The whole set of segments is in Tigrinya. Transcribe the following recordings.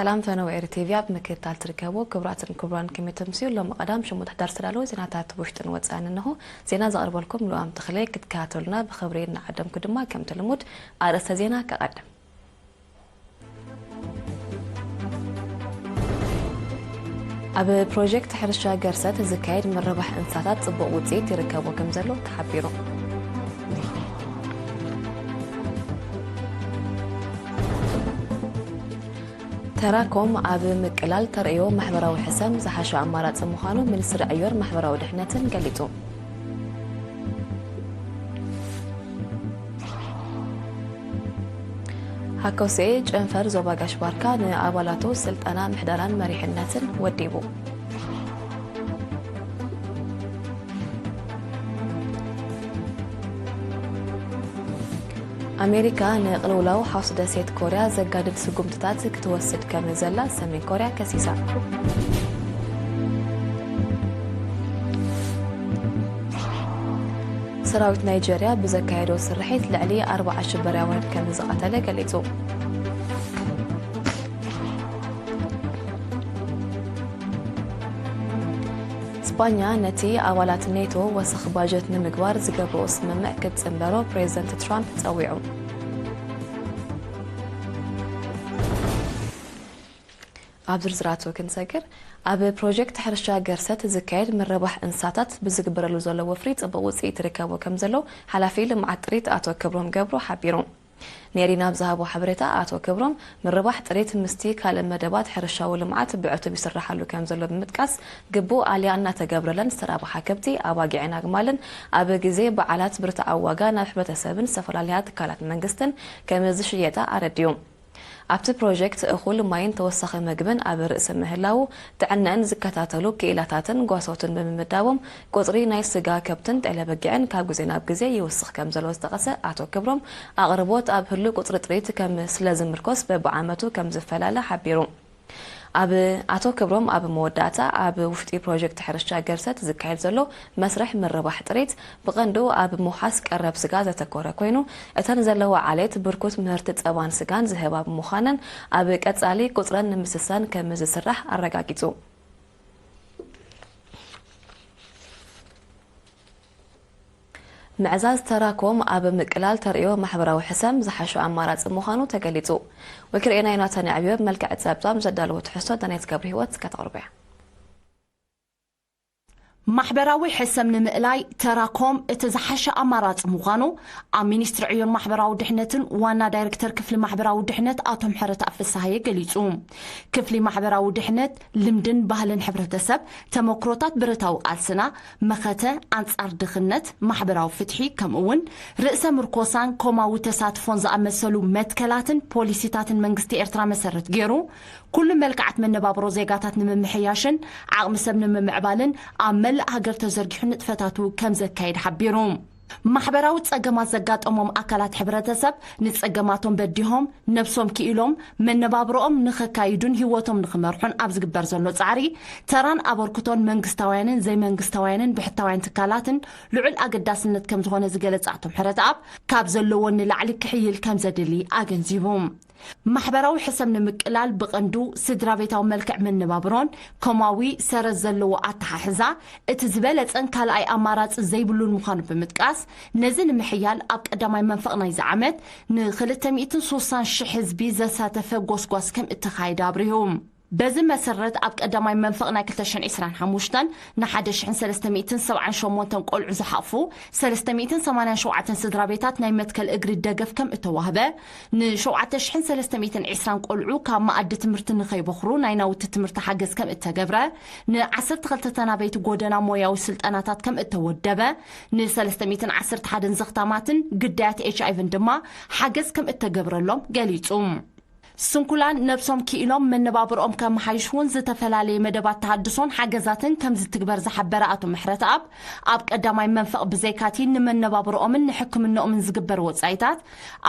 ሰላም ፈነወ ኤሪ ቲቪ ኣብ ምክትታል ትርከቡ ክቡራትን ክቡራን፣ ከመይ ተምስዩ? ሎም ቀዳም ሽሙት ሕዳር ዝተዳለወ ዜናታት ውሽጥን ወጻእን እንሆ። ዜና ዘቕርበልኩም ልኡኣም ተኽለ። ክትከታተሉና ብኽብሪ እናዓደምኩ ድማ ከምቲ ልሙድ ኣርእስተ ዜና ከቐድም። ኣብ ፕሮጀክት ሕርሻ ገርሰት ዝካየድ ምርባሕ እንስሳታት ጽቡቕ ውጽኢት ይርከቦ ከም ዘሎ ተሓቢሩ። ተራኮም ኣብ ምቅላል ተርእዮ ማሕበራዊ ሕሰም ዝሓሸ ኣማራጺ ምዃኑ ሚኒስትሪ ዕዮን ማሕበራዊ ድሕነትን ገሊጹ። ሃኮሴ ጨንፈር ዞባ ጋሽ ባርካ ንኣባላቱ ስልጠና ምሕደራን መሪሕነትን ወዲቡ። ኣሜሪካ ንቅልውላው ሓውሲ ደሴት ኮርያ ዘጋድድ ስጉምትታት ክትወስድ ከም ዘላ ሰሜን ኮርያ ከሲሳ። ሰራዊት ናይጀርያ ብዘካየዶ ስርሒት ልዕሊ ኣርብዓ ሽበራውያን ከም ዝቐተለ ገሊጹ። ስጳኛ ነቲ ኣባላት ኔቶ ወሰኽ ባጀት ንምግባር ዝገብርኦ ስምምዕ ክትጽንበሮ ፕሬዚደንት ትራምፕ ጸዊዑ። ኣብ ዝርዝራቱ ክንሰግር፣ ኣብ ፕሮጀክት ሕርሻ ገርሰት ዝካየድ ምርባሕ እንስሳታት ብዝግበረሉ ዘሎ ወፍሪ ጽቡቕ ውጽኢት ይርከቦ ከም ዘሎ ሓላፊ ልምዓት ጥሪት ኣቶ ክብሮም ገብሩ ሓቢሩ። ኔሪ ናብ ዝሃቦ ሓበሬታ ኣቶ ክብሮም፣ ምርባሕ ጥሪት ምስቲ ካልእ መደባት ሕርሻዊ ልምዓት ብዕቱብ ይስራሓሉ ከም ዘሎ ብምጥቃስ፣ ግቡእ ኣልያ እናተገብረለን ዝተራብሓ ከብቲ፣ ኣባጊዕን ኣግማልን ኣብ ግዜ በዓላት ብርትዓዊ ዋጋ ናብ ሕብረተሰብን ዝተፈላለያ ትካላት መንግስትን ከም ዝሽየጣ ኣረዲኡ። ኣብቲ ፕሮጀክት እኹል ማይን ተወሳኺ መግብን ኣብ ርእሲ ምህላዉ፣ ጥዕነአን ዝከታተሉ ክኢላታትን ጓሶትን ብምምዳቦም፣ ቁጽሪ ናይ ስጋ ከብትን ጤለ በጊዕን ካብ ግዜ ናብ ግዜ ይውስኽ ከም ዘሎ ዝጠቐሰ ኣቶ ክብሮም፣ ኣቕርቦት ኣብ ህሉው ቁጽሪ ጥሪት ከም ስለ ዝምርኮስ በብዓመቱ ከም ዝፈላለ ሓቢሩ። ኣብ ኣቶ ክብሮም ኣብ መወዳእታ፣ ኣብ ውሽጢ ፕሮጀክት ሕርሻ ገርሰት ዝካየድ ዘሎ መስርሕ ምርባሕ ጥሪት ብቐንዱ ኣብ ምውሓስ ቀረብ ስጋ ዘተኮረ ኮይኑ፣ እተን ዘለዋ ዓሌት ብርኩት ምህርቲ ጸባን ስጋን ዝህባ ብምዃነን፣ ኣብ ቀጻሊ ቁጽረን ንምስሳን ከም ዝስራሕ ኣረጋጊጹ። ምዕዛዝ ተራኮም ኣብ ምቅላል ተርእዮ ማሕበራዊ ሕሰም ዝሓሸ ኣማራጺ ምዃኑ ተገሊጹ። ወኪል ርኤና ዮናታን ኣዕብዮ ብመልክዕ ጸብጻብ ዘዳለዎ ትሕዝቶ ዳናይት ገብረ ህይወት ከተቕርቦ እያ። ማሕበራዊ ሕሰም ንምእላይ ተራኮም እቲ ዝሓሸ ኣማራጺ ምዃኑ ኣብ ሚኒስትሪ ዕዮን ማሕበራዊ ድሕነትን ዋና ዳይሬክተር ክፍሊ ማሕበራዊ ድሕነት ኣቶ ምሕረተኣብ ፍስሃየ ገሊጹ። ክፍሊ ማሕበራዊ ድሕነት፣ ልምድን ባህልን ሕብረተሰብ፣ ተመክሮታት ብረታዊ ቃልስና፣ መኸተ ኣንጻር ድኽነት፣ ማሕበራዊ ፍትሒ፣ ከምኡ እውን ርእሰ ምርኮሳን ኮማዊ ተሳትፎን ዝኣመሰሉ መትከላትን ፖሊሲታትን መንግስቲ ኤርትራ መሰረት ገይሩ፣ ኩሉ መልክዓት መነባብሮ ዜጋታት ንምምሕያሽን ዓቕሚ ሰብ ንምምዕባልን ኣብ መላእ ሃገር ተዘርጊሑ ንጥፈታቱ ከም ዘካይድ ሓቢሩ። ማሕበራዊ ጸገማት ዘጋጠሞም ኣካላት ሕብረተሰብ ንጸገማቶም በዲሆም ነብሶም ክኢሎም መነባብሮኦም ንኸካይዱን ህይወቶም ንኽመርሑን ኣብ ዝግበር ዘሎ ጻዕሪ ተራን ኣበርክቶን መንግስታውያንን ዘይመንግስታውያንን ብሕታውያን ትካላትን ልዑል ኣገዳስነት ከም ዝኾነ ዝገለጸ ኣቶ ምሕረተኣብ፣ ካብ ዘለዎን ንላዕሊ ክሕይል ከም ዘድሊ ኣገንዚቡ። ማሕበራዊ ሕሰም ንምቅላል ብቐንዱ ስድራ ቤታዊ መልክዕ መነባብሮን ኮማዊ ሰረት ዘለዎ ኣተሓሕዛ እቲ ዝበለጸን ካልኣይ ኣማራጺ ዘይብሉን ምዃኑ ብምጥቃስ፣ ነዚ ንምሕያል ኣብ ቀዳማይ መንፈቕ ናይዚ ዓመት ን260,000 ህዝቢ ዘሳተፈ ጎስጓስ ከም እተኻየደ ኣብሪሁ። በዚ መሰረት ኣብ ቀዳማይ መንፈቕ ናይ ክልተ ሽሕን ዕስራን ሓሙሽተን ን1,378 ቆልዑ ዝሓቑፉ ሰለስተ ሚእትን ሰማንያን ሸውዓተን ስድራ ቤታት ናይ መትከል እግሪ ደገፍ ከም እተዋህበ፣ ን7,320 ቆልዑ ካብ መኣዲ ትምህርቲ ንኸይበኽሩ ናይ ናውቲ ትምህርቲ ሓገዝ ከም እተገብረ፣ ን12 ተናበይቲ ጎደና ሞያዊ ስልጠናታት ከም እተወደበ፣ ን311 ዘኽታማትን ግዳያት ኤች ኣይ ቪን ድማ ሓገዝ ከም እተገብረሎም ገሊጹ። ስንኩላን ነብሶም ክኢሎም መነባብርኦም ከመሓይሹ እውን ዝተፈላለየ መደባት ተሃድሶን ሓገዛትን ከም ዝትግበር ዝሓበረ ኣቶ ምሕረተኣብ፣ ኣብ ቀዳማይ መንፈቕ ብዘይካቲ ንመነባብርኦምን ንሕክምንኦምን ዝግበር ወጻኢታት፣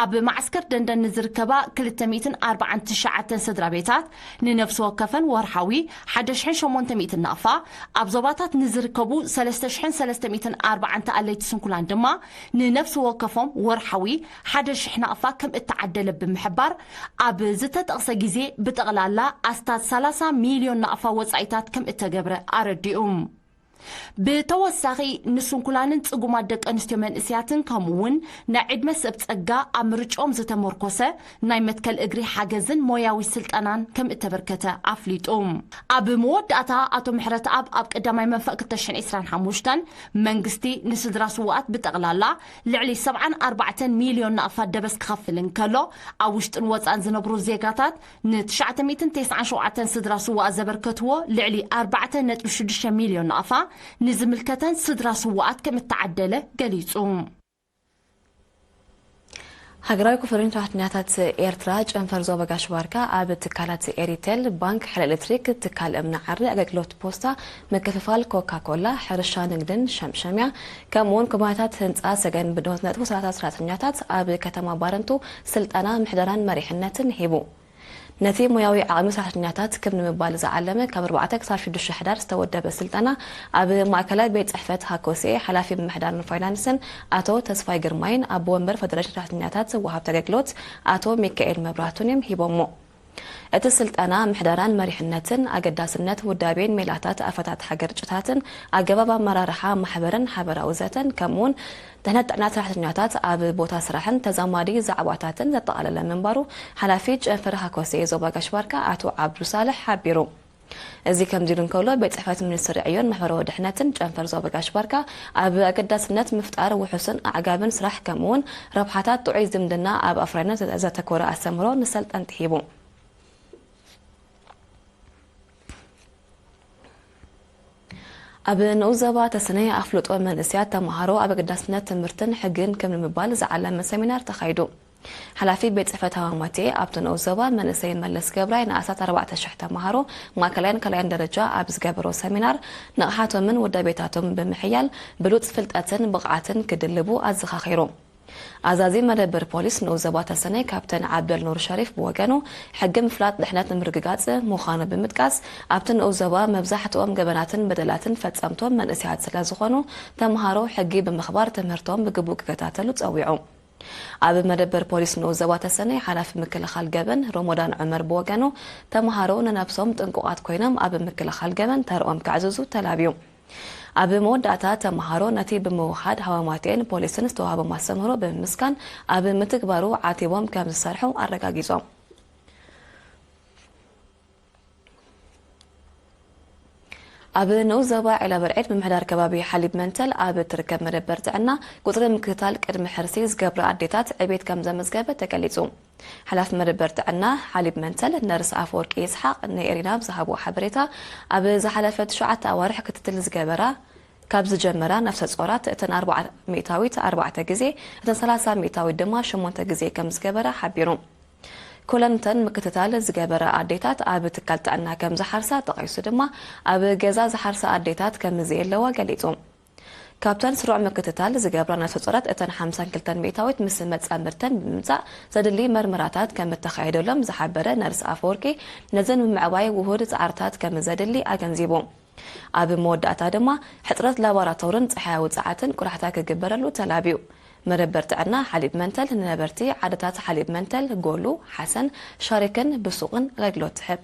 ኣብ ማዕስከር ደንደን ንዝርከባ ክልተ ሚእትን ኣርባዓን ትሽዓተን ስድራ ቤታት ንነፍሲ ወከፈን ወርሓዊ ሓደ ሽሕን ሸሞንተ ሚእትን ናቕፋ፣ ኣብ ዞባታት ንዝርከቡ ሰለስተ ሽሕን ሰለስተ ሚእትን ኣርባዓን ተኣለይቲ ስንኩላን ድማ ንነፍሲ ወከፎም ወርሓዊ ሓደ ሽሕ ናቕፋ ከም እተዓደለ ብምሕባር፣ ኣብ ዝተጠቕሰ ግዜ ብጠቕላላ ኣስታት ሰላሳ ሚልዮን ናቕፋ ወጻኢታት ከም እተገብረ ኣረዲኡ። ብተወሳኺ፣ ንስንኩላንን ጽጉማት ደቂ ኣንስትዮ መንእስያትን ከምኡ እውን ናይ ዕድመ ሰብ ጸጋ ኣብ ምርጫኦም ዝተመርኮሰ ናይ መትከል እግሪ ሓገዝን ሞያዊ ስልጠናን ከም እተበርከተ ኣፍሊጡ። ኣብ መወዳእታ፣ ኣቶ ምሕረተኣብ ኣብ ቀዳማይ መንፈቅ ክልተ ሽሕን ዕስራን ሓሙሽተን መንግስቲ ንስድራ ስውኣት ብጠቕላላ ልዕሊ ሰብዓን ኣርባዕተን ሚልዮን ናቕፋ ደበስ ክኸፍል እንከሎ፣ ኣብ ውሽጥን ወጻእን ዝነብሩ ዜጋታት ንትሽዓተ ሚእትን ተስዓን ሸውዓተን ስድራ ስውኣት ዘበርከትዎ ልዕሊ ኣርባዕተ ነጥቢ ሽዱሽተ ሚልዮን ናቕፋ ንዝምልከተን ስድራ ስውኣት ከም እተዓደለ ገሊጹ። ሃገራዊ ኮንፈረንስ ሰራሕተኛታት ኤርትራ ጨንፈር ዞባ ጋሽ ባርካ ኣብ ትካላት ኤሪቴል፣ ባንክ፣ ሓይሊ ኤሌክትሪክ፣ ትካል እምኒ ዓሪ፣ ኣገልግሎት ፖስታ፣ ምክፍፋል ኮካ ኮላ፣ ሕርሻ፣ ንግድን ሸምሸምያ፣ ከምኡውን ኩባንያታት ህንፃ ሰገን ብድሆት ነጥቢ ሰላሳ ሰራሕተኛታት ኣብ ከተማ ባረንቱ ስልጠና ምሕደራን መሪሕነትን ሂቡ። ነቲ ሞያዊ ዓቕሚ ሰራሕተኛታት ክብ ንምባል ዝዓለመ ካብ ኣርባዕተ ክሳብ ሽዱሽተ ሕዳር ዝተወደበ ስልጠና ኣብ ማእከላይ ቤት ጽሕፈት ሃኮሴ ሓላፊ ምምሕዳርን ፋይናንስን ኣቶ ተስፋይ ግርማይን ኣቦ ወንበር ፈደረሽን ሰራሕተኛታት ወሃብቲ ኣገልግሎት ኣቶ ሚካኤል መብራቱን እዮም ሂቦሞ። እቲ ስልጠና ምሕደራን መሪሕነትን፣ ኣገዳስነት ውዳቤን ሜላታት ኣፈታት ሓገር ግጭታትን ኣገባብ ኣመራርሓ ማሕበርን ሓበራዊ ዘተን ከምኡውን ድሕነት ጥዕና ሰራሕተኛታት ኣብ ቦታ ስራሕን ተዛማዲ ዛዕባታትን ዘጠቓለለ ምንባሩ ሓላፊ ጨንፈር ሃኮሴ ዞባ ጋሽ ባርካ ኣቶ ዓብዱ ሳልሕ ሓቢሩ። እዚ ከምዚ ኢሉ እንከሎ፣ ቤት ጽሕፈት ሚኒስትሪ ዕዮን ማሕበራዊ ድሕነትን ጨንፈር ዞባ ጋሽ ባርካ ኣብ ኣገዳስነት ምፍጣር ውሑስን ኣዕጋብን ስራሕ ከምኡውን ረብሓታት ጥዑይ ዝምድና ኣብ ኣፍራይነት ዘተኮረ ኣስተምህሮ ንሰልጠንቲ ሂቡ። ኣብ ንኡስ ዞባ ተሰነይ ኣፍልጦ መንእሰያት ተምሃሮ ኣብ ኣገዳስነት ትምህርትን ሕግን ከም ንምባል ዝዓለመ ሰሚናር ተኻይዱ። ሓላፊ ቤት ጽሕፈት ሃዋማቴ ኣብቲ ንኡስ ዞባ መንእሰይ መለስ ገብራይ ንኣስታት ኣርባዕተ ሽሕ ተምሃሮ ማእከላይን ካልኣይን ደረጃ ኣብ ዝገበሮ ሰሚናር ንቕሓቶምን ውዳቤታቶም ብምሕያል ብሉጽ ፍልጠትን ብቕዓትን ክድልቡ ኣዘኻኺሩ። ኣዛዚ መደበር ፖሊስ ንኡስ ዞባ ተሰነይ ካፕተን ዓብደል ኑር ሸሪፍ ብወገኑ፣ ሕጊ ምፍላጥ ድሕነት ንምርግጋጽ ምዃኑ ብምጥቃስ፣ ኣብቲ ንኡስ ዞባ መብዛሕትኦም ገበናትን በደላትን ፈጸምቶም መንእሰያት ስለ ዝኾኑ፣ ተምሃሮ ሕጊ ብምኽባር ትምህርቶም ብግቡእ ክከታተሉ ጸዊዑ። ኣብ መደበር ፖሊስ ንኡስ ዞባ ተሰነይ ሓላፊ ምክልኻል ገበን ሮሞዳን ዑመር ብወገኑ፣ ተምሃሮ ንነብሶም ጥንቁቓት ኮይኖም ኣብ ምክልኻል ገበን ተርኦም ከዕዝዙ ተላብዩ። ኣብ መወዳእታ ተምሃሮ ነቲ ብምውሓድ ሃዋማቴን ፖሊስን ዝተዋህቦም ኣስተምህሮ ብምምስጋን ኣብ ምትግባሩ ዓቲቦም ከም ዝሰርሑ ኣረጋጊጾም። ኣብ ንኡስ ዞባ ዒላ በርዒድ ምምሕዳር ከባቢ ሓሊብ መንተል ኣብ እትርከብ መደበር ጥዕና ቁጽሪ ምክትታል ቅድሚ ሕርሲ ዝገብራ ኣዴታት ዕቤት ከም ዘመዝገበ ተገሊጹ። ሓላፊ መደበር ጥዕና ሓሊብ መንተል ነርስ ኣፈወርቂ ይስሓቕ ንኤሪና ብዝሃብዎ ሓበሬታ፣ ኣብ ዝሓለፈ ትሽዓተ ኣዋርሕ ክትትል ዝገበራ ካብ ዝጀመራ ነፍሰ ጾራት እተን ኣርባዓ ሚእታዊት ኣርባዕተ ግዜ፣ እተን ሰላሳ ሚእታዊት ድማ ሸሞንተ ግዜ ከም ዝገበራ ሓቢሩ። ኩለን እተን ምክትታል ዝገበራ ኣዴታት ኣብ ትካል ጥዕና ከም ዝሓርሳ ጠቒሱ ድማ፣ ኣብ ገዛ ዝሓርሳ ኣዴታት ከም ዘየለዋ ገሊጹ። ካብተን ስሩዕ ምክትታል ዝገብራ ነፍሰ ጾራት እተን ሓምሳን ክልተን ሚእታዊት ምስ መጻምድተን ብምምጻእ ዘድሊ መርመራታት ከም እተኻየደሎም ዝሓበረ ነርስ ኣፈወርቂ፣ ነዘን ብምዕባይ ውሁድ ጻዕርታት ከም ዘድሊ ኣገንዚቡ። ኣብ መወዳእታ ድማ ሕጽረት ላቦራቶርን ጸሓያዊ ጸዓትን ቁራሕታ ክግበረሉ ተላብዩ። መደበር ጥዕና ሓሊብ መንተል ንነበርቲ ዓድታት ሓሊብ መንተል፣ ጎሉ፣ ሓሰን፣ ሸሪክን ብሱቕን ኣገልግሎት ትህብ።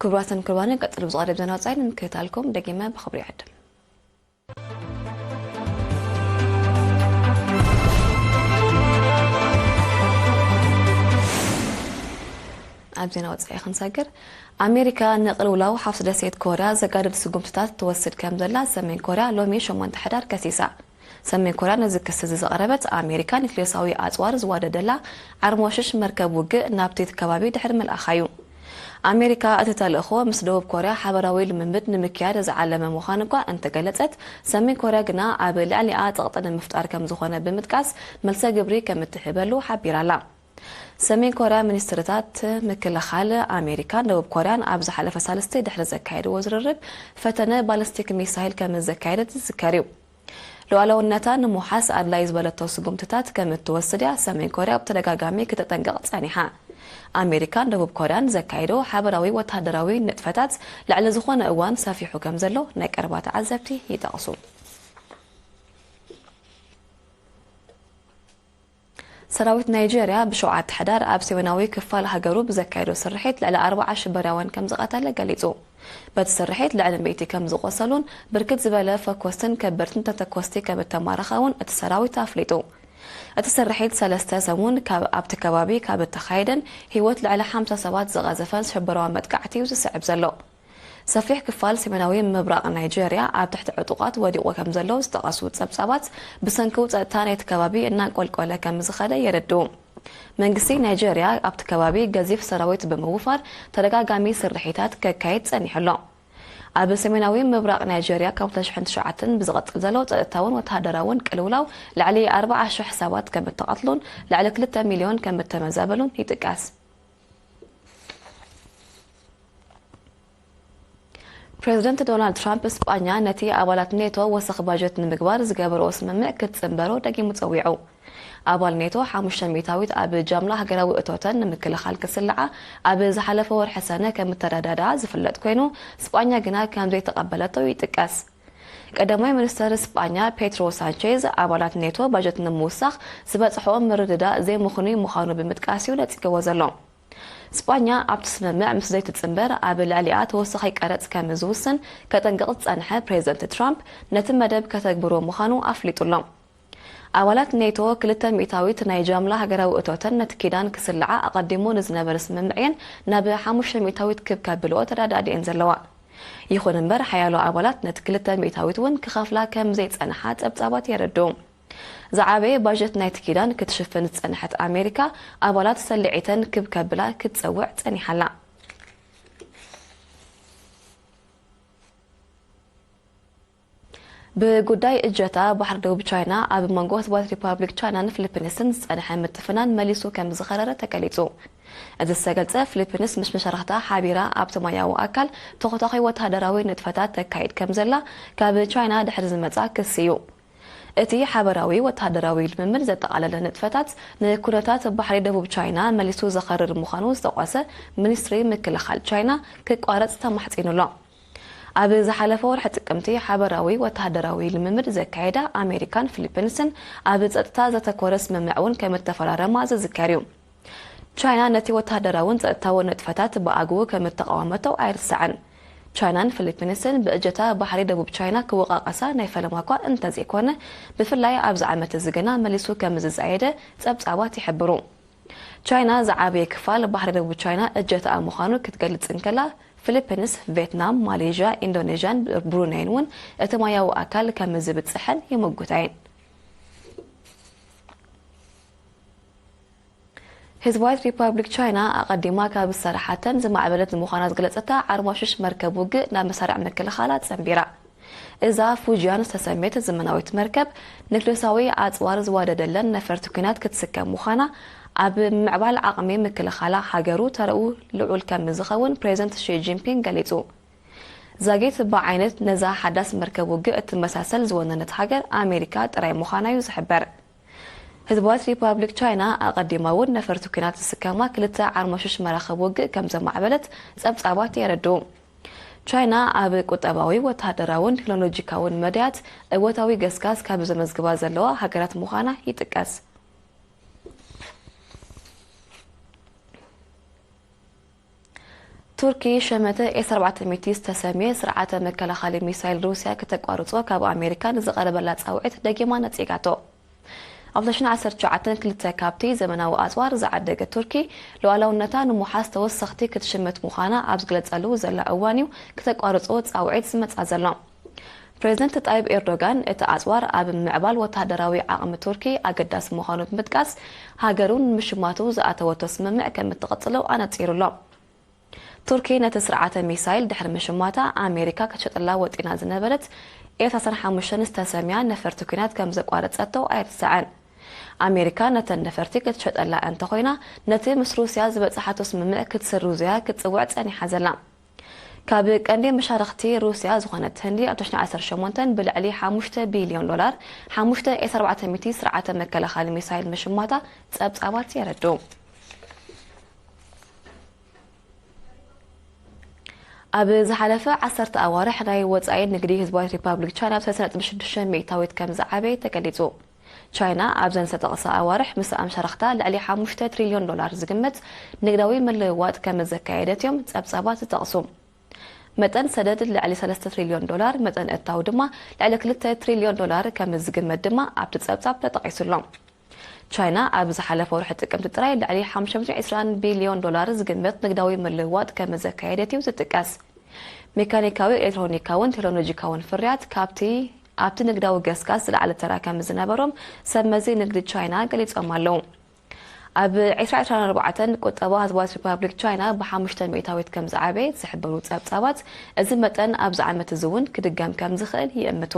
ክቡራትን ክቡራንን፣ ቀጽሉ ብዝቐርብ ዜና ወጻኢ ንምክትታልኩም ደጊመ ብኽብሪ ይዕድም። ኣብ ዜና ወጻኢ ክንሰግር፣ ኣሜሪካ ንቕልውላው ሓፍቲ ደሴት ኮርያ ዘጋድድ ስጉምትታት ትወስድ ከም ዘላ ሰሜን ኮርያ ሎሚ ሸሞንተ ሕዳር ከሲሳ። ሰሜን ኮርያ ነዚ ክሲ እዚ ዘቕረበት፣ ኣሜሪካ ኒክሌሳዊ ኣጽዋር ዝዋደደላ ዓርሞሽሽ መርከብ ውግእ ናብቲ ከባቢ ድሕሪ ምልኣኻ እዩ። ኣሜሪካ እቲ ተልእኾ ምስ ደቡብ ኮርያ ሓበራዊ ልምምድ ንምክያድ ዝዓለመ ምዃኑ እኳ እንተገለጸት፣ ሰሜን ኮርያ ግና ኣብ ልዕሊኣ ጸቕጢ ንምፍጣር ከም ዝኾነ ብምጥቃስ መልሰ ግብሪ ከም እትህበሉ ሓቢራ ኣላ። ሰሜን ኮርያ ሚኒስትርታት ምክልኻል ኣሜሪካን ደቡብ ኮርያን ኣብ ዝሓለፈ ሳልስቲ ድሕሪ ዘካየድዎ ዝርርብ፣ ፈተነ ባሊስቲክ ሚሳይል ከም ዘካየደት ዝዝከር እዩ። ሉዓላውነታ ንምውሓስ ኣድላዪ ዝበለቶ ስጉምትታት ከም እትወስድ እያ ሰሜን ኮርያ ብተደጋጋሚ ክተጠንቅቕ ጸኒሓ። ኣሜሪካን ደቡብ ኮርያን ዘካየዶ ሓበራዊ ወተሃደራዊ ንጥፈታት ልዕሊ ዝኾነ እዋን ሰፊሑ ከም ዘሎ ናይ ቀረባ ተዓዘብቲ ይጠቕሱ። ሰራዊት ናይጄርያ ብሸውዓተ ሕዳር ኣብ ሰሜናዊ ክፋል ሃገሩ ብዘካየዶ ስርሒት ልዕሊ ኣርባዓ ሽበራውያን ከም ዝቐተለ ገሊጹ። በቲ ስርሒት ልዕሊ ሚእቲ ከም ዝቖሰሉን ብርክት ዝበለ ፈኮስትን ከበድትን ተተኮስቲ ከም እተማረኸ እውን እቲ ሰራዊት ኣፍሊጡ። እቲ ስርሒት ሰለስተ ሰሙን ካብ ኣብቲ ከባቢ ካብ እተኻየደን ህይወት ልዕሊ ሓምሳ ሰባት ዝቐዘፈን ሽበራዊ መጥቃዕቲ እዩ ዝስዕብ ዘሎ። ሰፊሕ ክፋል ሰሜናዊ ምብራቕ ናይጄርያ ኣብ ትሕቲ ዕጡቓት ወዲቑ ከም ዘሎ ዝጠቐሱ ጸብጻባት፣ ብሰንኪ ጸጥታ ናይቲ ከባቢ እናንቆልቆለ ከም ዝኸደ የረድኡ። መንግስቲ ናይጄርያ ኣብቲ ከባቢ ገዚፍ ሰራዊት ብምውፋር ተደጋጋሚ ስርሒታት ከካይድ ጸኒሑ ኣሎ። ኣብ ሰሜናዊ ምብራቕ ናይጄርያ ካብ ትሽዓተ ብዝቐጽል ዘሎ ጸጥታውን ወተሃደራውን ቅልውላው ልዕሊ ኣርባዓ ሽሕ ሰባት ከም እተቐትሉን ልዕሊ ክልተ ሚልዮን ከም እተመዛበሉን ይጥቀስ። ፕሬዚደንት ዶናልድ ትራምፕ ስጳኛ ነቲ ኣባላት ኔቶ ወሰኽ ባጀት ንምግባር ዝገበርኦ ስምምዕ ክትጽንበሮ ደጊሙ ጸዊዑ። ኣባል ኔቶ ሓሙሽተ ሚእታዊት ኣብ ጃምላ ሃገራዊ እቶተን ንምክልኻል ክስልዓ ኣብ ዝሓለፈ ወርሒ ሰነ ከም እተረዳድኣ ዝፍለጥ ኮይኑ፣ ስጳኛ ግና ከም ዘይተቐበለቶ ይጥቀስ። ቀዳማይ ሚኒስተር ስጳኛ ፔትሮ ሳንቼዝ ኣባላት ኔቶ ባጀት ንምውሳኽ ዝበጽሖ ምርድዳእ ዘይምኽኑይ ምዃኑ ብምጥቃስ እዩ ነጺግዎ ዘሎ። ስጳኛ ኣብቲ ስምምዕ ምስ ዘይትጽንበር ኣብ ልዕሊኣ ተወሳኺ ቀረጽ ከም ዝውስን ከጠንቅቕ ዝጸንሐ ፕሬዚደንት ትራምፕ ነቲ መደብ ከተግብሮ ምዃኑ ኣፍሊጡ ኣሎ። ኣባላት ኔቶ ክልተ ሚእታዊት ናይ ጃምላ ሃገራዊ እቶተን ነቲ ኪዳን ክስልዓ ኣቐዲሙ ንዝነበረ ስምምዕ እየን ናብ ሓሙሽተ ሚእታዊት ክብ ከብልኦ ተረዳዲኤን ዘለዋ። ይኹን እምበር ሓያሎ ኣባላት ነቲ ክልተ ሚእታዊት እውን ክኸፍላ ከም ዘይጸንሓ ጸብጻባት የረድኡ። ዝዓበየ ባጀት ናይቲ ኪዳን ክትሽፍን ዝጸንሐት ኣሜሪካ ኣባላት ሰልዒተን ክብ ከብላ ክትጸውዕ ጸኒሓ ኣላ። ብጉዳይ እጀታ ባሕሪ ደቡብ ቻይና ኣብ መንጎ ህዝባዊት ሪፓብሊክ ቻይናን ፊሊፒንስን ዝጸንሐ ምትፍናን መሊሱ ከም ዝኸረረ ተገሊጹ። እዚ ዝተገልጸ ፊሊፒንስ ምስ መሻርኽታ ሓቢራ ኣብቲ ማያዊ ኣካል ተኾታኺ ወተሃደራዊ ንጥፈታት ተካይድ ከም ዘላ ካብ ቻይና ድሕሪ ዝመጻ ክሲ እዩ። እቲ ሓበራዊ ወተሃደራዊ ልምምድ ዘጠቓለለ ንጥፈታት ንኩነታት ባሕሪ ደቡብ ቻይና መሊሱ ዘኸርር ምዃኑ ዝጠቐሰ ሚኒስትሪ ምክልኻል ቻይና ክቋረጽ ተማሕጺኑ ኣሎ። ኣብ ዝሓለፈ ወርሒ ጥቅምቲ ሓበራዊ ወተሃደራዊ ልምምድ ዘካየዳ ኣሜሪካን ፊሊፒንስን ኣብ ጸጥታ ዘተኮረ ስምምዕ እውን ከም እተፈራረማ ዝዝከር እዩ። ቻይና ነቲ ወተሃደራውን ጸጥታውን ንጥፈታት ብኣግኡ ከም እተቓወመቶ ኣይርሳዕን። ቻይናን ፊሊፒንስን ብእጀታ ባሕሪ ደቡብ ቻይና ክወቃቐሳ ናይ ፈለማ እኳ እንተዘይኮነ፣ ብፍላይ ኣብዚ ዓመት እዚ ግና መሊሱ ከም ዝዛየደ ጸብጻባት ይሕብሩ። ቻይና ዝዓበየ ክፋል ባሕሪ ደቡብ ቻይና እጀታኣ ምዃኑ ክትገልጽ እንከላ፣ ፊሊፒንስ፣ ቪየትናም፣ ማሌዥያ፣ ኢንዶኔዥያን ብሩነይን እውን እቲ ማያዊ ኣካል ከም ዝብጽሐን ይምጉታ እየን። ህዝባዊት ሪፓብሊክ ቻይና ኣቐዲማ ካብ ዝሰራሓተን ዝማዕበለት ምዃና ዝገለጸታ ዓርማሽሽ መርከብ ውግእ ናብ መሳርዕ ምክልኻላ ጸንቢራ። እዛ ፉጂያን ዝተሰምየት ዘመናዊት መርከብ ኒክሌሳዊ ኣጽዋር ዝዋደደለን ነፈርቲ ኲናት ክትስከም ምዃና ኣብ ምዕባል ዓቕሚ ምክልኻላ ሃገሩ ተረኡ ልዑል ከም ዝኸውን ፕሬዚደንት ሺ ጂንፒንግ ገሊጹ። ዛጊት ብዓይነት ነዛ ሓዳስ መርከብ ውግእ እትመሳሰል ዝወነነት ሃገር ኣሜሪካ ጥራይ ምዃና እዩ ዝሕበር። ህዝባዊት ሪፓብሊክ ቻይና ኣቐዲማ እውን ነፈርቲ ኲናት ዝስከማ ክልተ ዓርሞሽሽ መራኽብ ውግእ ከም ዘማዕበለት ጸብጻባት የረድኡ። ቻይና ኣብ ቁጠባዊ፣ ወተሃደራውን ቴክኖሎጂካውን መዳያት እወታዊ ገስጋስ ካብ ዘመዝግባ ዘለዋ ሃገራት ምዃና ይጥቀስ። ቱርኪ ሸመተ ኤስ ኣርባዕተ ሚእቲ ዝተሰምየ ስርዓተ መከላኸሊ ሚሳይል ሩስያ ከተቋርጾ ካብ ኣሜሪካ ንዝቐረበላ ጻውዒት ደጊማ ነጺጋቶ። ኣብ ክልተ ሽሕን ዓሰርተ ትሽዓተን ክልተ ካብቲ ዘመናዊ ኣጽዋር ዝዓደገት ቱርኪ፣ ሉዓላውነታ ንምውሓስ ተወሰኽቲ ክትሽምት ምዃና ኣብ ዝግለጸሉ ዘላ እዋን እዩ ክተቋርጾ ጻውዒት ዝመጻ ዘሎ። ፕሬዚደንት ጣይብ ኤርዶጋን እቲ ኣጽዋር ኣብ ምዕባል ወተሃደራዊ ዓቕሚ ቱርኪ ኣገዳሲ ምዃኑ ብምጥቃስ፣ ሃገሩ ንምሽማቱ ዝኣተወቶ ስምምዕ ከም እትቕጽሎ ኣነጺሩ ኣሎ። ቱርኪ ነቲ ስርዓተ ሚሳይል ድሕሪ ምሽማታ፣ ኣሜሪካ ክትሸጠላ ወጢና ዝነበረት ኤፍ ሰላሳ ሓሙሽተ ዝተሰምያ ነፈርቲ ኲናት ከም ዘቋረጸቶ ኣይርሳዕን። ኣሜሪካ ነተን ነፈርቲ ክትሸጠላ እንተኾይና፣ ነቲ ምስ ሩስያ ዝበጽሓቶ ስምምዕ ክትስርዞ እያ ክትጽውዕ ጸኒሓ ዘላ። ካብ ቀንዲ መሻርኽቲ ሩስያ ዝኾነት ህንዲ ኣብ ክልተ ሽሕን ዓሰርተ ሸሞንተን ብልዕሊ ሓሙሽተ ቢልዮን ዶላር ሓሙሽተ ኤስ ኣርባዕተ ሚእቲ ስርዓተ መከላኸሊ ሚሳይል ምሽማታ ጸብጻባት የረድኡ። ኣብ ዝሓለፈ ዓሰርተ ኣዋርሕ ናይ ወጻኢ ንግዲ ህዝባዊት ሪፓብሊክ ቻይና ብ ሰለስተ ነጥቢ ሽዱሽተ ሚእታዊት ከም ዝዓበየ ተገሊጹ። ቻይና ኣብዘን ዝተጠቕሳ ኣዋርሕ ምስ ኣምሻርኽታ ልዕሊ ሓሙሽተ ትሪልዮን ዶላር ዝግመት ንግዳዊ ምልውዋጥ ከም ዘካየደት እዮም ጸብጻባት ዝጠቕሱ። መጠን ሰደድ ልዕሊ ሰለስተ ትሪልዮን ዶላር፣ መጠን እታው ድማ ልዕሊ ክልተ ትሪልዮን ዶላር ከም ዝግመት ድማ ኣብቲ ጸብጻብ ተጠቒሱ ኣሎ። ቻይና ኣብ ዝሓለፈ ወርሒ ጥቅምቲ ጥራይ ልዕሊ ሓሙሽተ ሚእቲ ዕስራን ቢልዮን ዶላር ዝግመት ንግዳዊ ምልውዋጥ ከም ዘካየደት እዩ ዝጥቀስ። ሜካኒካዊ፣ ኤሌክትሮኒካውን ቴክኖሎጂካውን ፍርያት ካብቲ ኣብቲ ንግዳዊ ገስጋስ ዝለዓለ ተራ ከም ዝነበሮም ሰብ መዚ ንግዲ ቻይና ገሊጾም ኣለዉ። ኣብ ዕስራ ዕስራን ኣርባዕተን ቁጠባ ህዝባዊት ሪፓብሊክ ቻይና ብሓሙሽተ ሚእታዊት ከም ዝዓበየ ዝሕብሩ ጸብጻባት፣ እዚ መጠን ኣብዚ ዓመት እዚ እውን ክድገም ከም ዝኽእል ይእምቱ።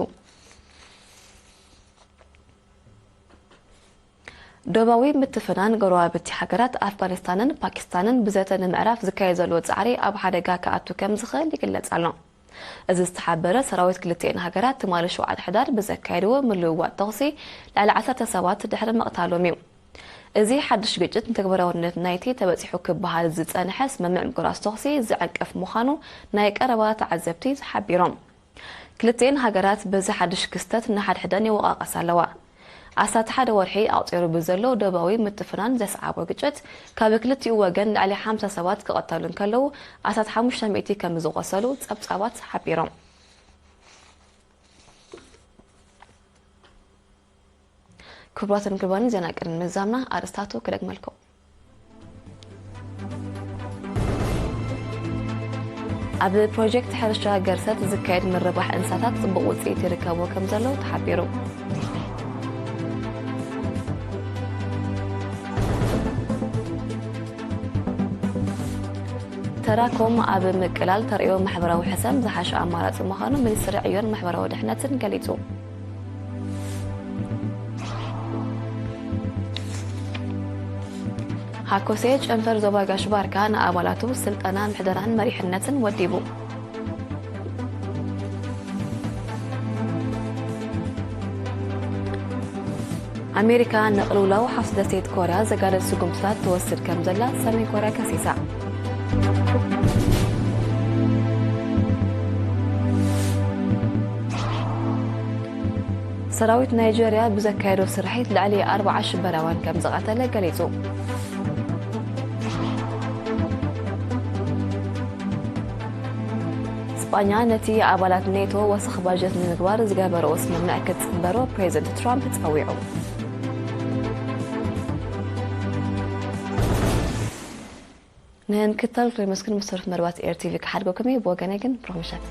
ዶባዊ ምትፍናን ጎረባብቲ ሃገራት ኣፍጋኒስታንን ፓኪስታንን ብዘተ ንምዕራፍ ዝካየድ ዘሎ ጻዕሪ ኣብ ሓደጋ ክኣቱ ከም ዝኽእል ይግለጽ ኣሎ። እዚ ዝተሓበረ ሰራዊት ክልቲኤን ሃገራት ትማሊ ሸውዓተ ሕዳር ብዘካየድዎ ምልውዋጥ ተኹሲ ልዕሊ ዓሰርተ ሰባት ድሕሪ ምቕታሎም እዩ። እዚ ሓድሽ ግጭት ንተግባራውነት ናይቲ ተበጺሑ ክበሃል ዝጸንሐ ስምምዕ ምቁራጽ ተኹሲ ዝዕንቅፍ ምዃኑ ናይ ቀረባ ተዓዘብቲ ሓቢሮም። ክልቲኤን ሃገራት በዚ ሓድሽ ክስተት ንሓድሕደን ይወቃቀሳ ኣለዋ። ኣስታት ሓደ ወርሒ ኣቑጺሩ ብዘሎ ዶባዊ ምትፍናን ዘስዓቦ ግጭት፣ ካብ ክልቲኡ ወገን ልዕሊ ሓምሳ ሰባት ክቐተሉ እንከለዉ፣ ኣስታት ሓሙሽተ ሚእቲ ከም ዝቖሰሉ ጸብጻባት ሓቢሮም። ክቡራትን ክቡራንን፣ ዜና ቅድሚ ምዛምና ኣርእስታቱ ክደግመልኩም። ኣብ ፕሮጀክት ሕርሻ ገርሰት ዝካየድ ምርባሕ እንስሳታት ጽቡቕ ውጽኢት ይርከቦ ከም ዘሎ ተሓቢሩ። ተራኮም ኣብ ምቅላል ተርእዮ ማሕበራዊ ሕሰም ዝሓሸ ኣማራጺ ምዃኑ ሚኒስትሪ ዕዮን ማሕበራዊ ድሕነትን ገሊጹ። ሃኮሴ ጨንፈር ዞባ ጋሽ ባርካ ንኣባላቱ ስልጠና ምሕደራን መሪሕነትን ወዲቡ። ኣሜሪካ ንቕልውላው ሓፍቲ ደሴት ኮርያ ዘጋደድ ስጉምትታት ትወስድ ከም ዘላ ሰሜን ኮርያ ከሲሳ። ሰራዊት ናይጀርያ ብዘካየዶ ስርሒት ልዕሊ ኣርባዓ ሽበራውያን ከም ዝቐተለ ገሊጹ። ስጳኛ ነቲ ኣባላት ኔቶ ወሰኽ ባጀት ንምግባር ዝገበረኦ ስምምዕ ክትጽንበሮ ፕሬዚደንት ትራምፕ ጸዊዑ። ንምክትታል ክለመስክን መሰረት መርባት ኤር ቲቪ ክሓድገኩም እዩ። ብወገነይ ግን ብሩኽ ምሸት።